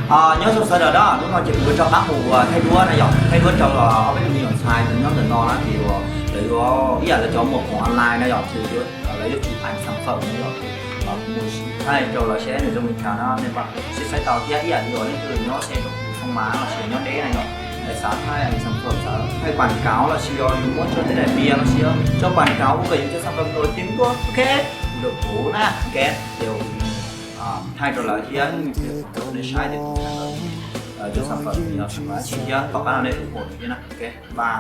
Nyob zoo sawv daws na, hnub no ces kuv yuav rov qab mus thaij duab na yom, thaij duab rau ob peb tug me nyuam ntxhais nyob ntawm no na, ces lawv yuav ib yam lawv cov muag khoom online na yom, ces lawv yuav tsum ees xam fawm na yom, ces kuv mus thaij rau lawv seb nws zoo li cas na, nej mam sib faib tau thiab ib yam li uas leej twg nyob ze rau Xoo Mas los sis nyob deb na yom, lawv xav thaij ees xam fawm, xav thaij quảng cáo los sis yog yus muab tso tej daim npias los sis yog tso quảng cáo ua kom yus cov xam fawm nổi tiếng tuaj, ok, ua rau kuv na, ok, ces thaij rau lawv thiab nej saib tias tus ntxhais cov xam fawm yog xam fawm dab tsi thiab tom qab no nej ủng hộ thiab na, ok, bye.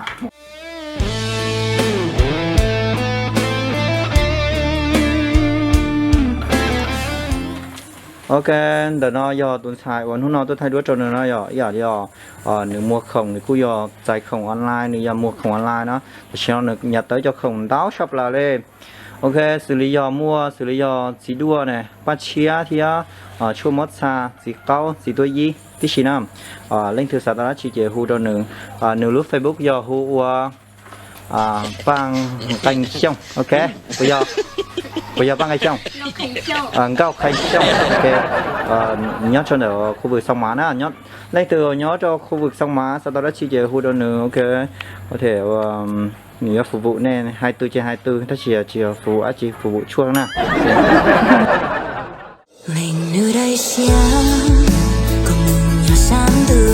Ok, ntawm no yog tus ntxhais uas hnub no tuaj thaij duab rau nws no yom, ib yam li os, nws muag khoom nws kuj yog txais khoom online, nws yog muag khoom online na, tam sim no nws nyav tawv cov khoom ntau tshaj plaws li. Ok, xws li yog muaj xws li yog txiv duaj ne, paj tshiab thiab tshuaj mob txha, txiv qaub, txiv tuaj yib tib si na. Leej twg xav tau dab tsi ces hu rau nws. Nws lub Facebook yog hu ua Paj Nqeeg Xyooj, ok, puas yog Paj Nqeeg Xyooj? Nkauj Qhee Xyooj, ok, nyob rau ntawm khu vực Xoo Mas na, leej twg nyob rau khu vực Xoo Mas xav tau dab tsi ces hu rau nws, ok, có thể nws yuav phục vụ nej hais twg ces hais twg, tab sis tsis yog phục vụ dab tsi, phục vụ tshuaj na. Leej nws daim siab kom mus nyob sab ntug